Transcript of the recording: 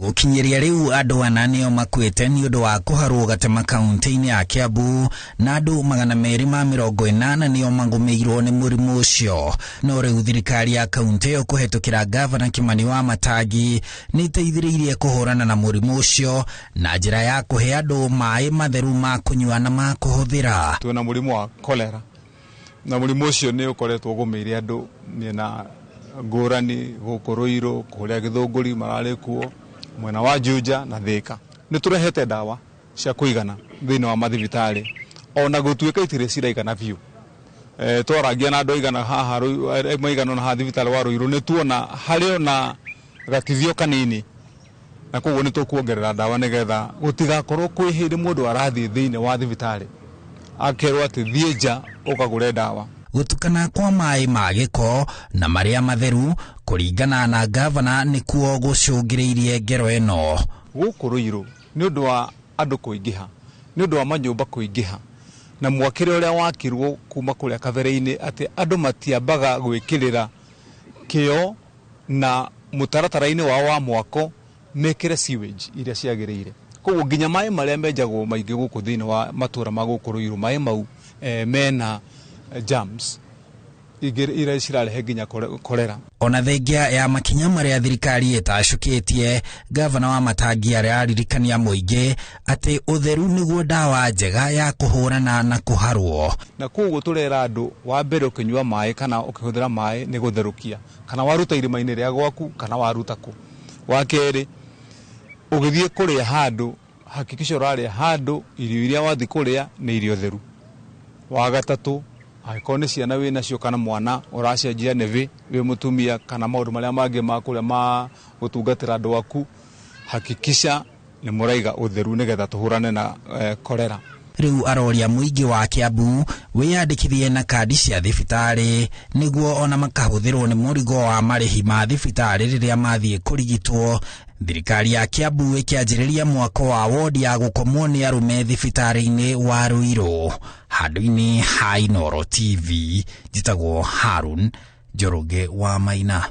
Gũkinyĩria rĩu andũ 4 nĩo makuĩte nĩ ũndũ wa kũharwo gatema kaunti-inĩ ya Kiambu, na andũ 280 nĩo magũmĩirwo nĩ mũrimũ ũcio. No rĩu thirikari ya kaunti ĩyo kũhetũkĩra gavana Kimani wa Matangi nĩ ĩteithĩrĩirie kũhũrana na mũrimũ ũcio na njĩra ya kũhe andũ maĩ matheru ma kũnyua na ma kũhũthĩra. Twĩna mũrimũ wa cholera, na mũrimũ ũcio nĩ ũkoretwo ũgũmĩire andũ mĩena ngũrani gũkũ Ruiru, kũrĩa Gĩthũngũri mararĩ kuo, mwena wa Juja na Thika. Nĩ tũrehete ndawa cia kũigana thĩinĩ wa mathibitarĩ, ona gũtuĩka itirĩ ciraigana biũ. Twarangia na andũ aigana haha maigana ona haha thibitarĩ wa Ruiru, nĩ tuona harĩ ona gatithio kanini, na koguo nĩ tũkuongerera ndawa nĩgetha gũtigakorwo kwĩ hĩndĩ mũndũ arathiĩ thĩinĩ wa thibitarĩ akerwo atĩ thiĩ nja ũkagũre ndawa. Gũtukana kwa maĩ ma gĩko na marĩa matheru kũringana na gavana nĩkuo gũcũngĩrĩirie ngero ĩno. Gũkũ Ruiru nĩ ũndũ wa andũ kũingĩha, nĩ ũndũ wa manyũmba kũingĩha, na mwakĩre ũrĩa wakirwo kuma kũrĩa kabere-inĩ atĩ andũ matiambaga gwĩkĩrĩra kĩo na mũtaratara-inĩ wao wa mwako mekĩre sewage iria ciagĩrĩire. Koguo nginya maĩ marĩa menjagwo maingĩ gũkũ thĩinĩ wa matũra ma gũkũ Ruiru, maĩ mau mena germs iria cirarehe nginya cholera. Ona thengia ya makinya marĩa thirikari ĩtacũkĩtie, gavana wa Matangi araririkania mũingĩ atĩ ũtheru nĩguo ndawa njega ya kũhũrana na kũharwo. Na koguo tũrera andũ wa mbere ũkĩnyua maĩ kana ũkĩhũthĩra maĩ nĩ gũtherũkia, kana waruta irima-inĩ rĩa gwaku kana waruta kũ. Wa kerĩ, ũgĩthiĩ kũrĩa handũ, hakikisha ũrarĩa handũ irio iria wathiĩ kũrĩa nĩ irio theru. Wa gatatũ, angĩkorwo nĩ ciana wĩ nacio kana mwana ũracenjia nĩvĩ wĩ mũtumia kana maũndũ marĩa mangĩ ma kũrĩa ma gũtungatĩra andũ aku, hakikisha nĩ mũraiga ũtheru nĩgetha tũhũrane na cholera. Rĩu aroria mũingĩ wa Kiambu wĩyandĩkithie na kandi cia thibitarĩ nĩguo ona makahũthĩrwo nĩ mũrigo wa marĩhi ma thibitarĩ rĩrĩa mathiĩ kũrigitwo. Thirikari ya Kiambu ĩkĩanjĩrĩria mwako wa wodi ya gũkomwo nĩ arũme thibitarĩ-inĩ wa Ruiru. Handũ-inĩ ha Inooro TV, njĩtagwo Harun Njoroge wa Maina.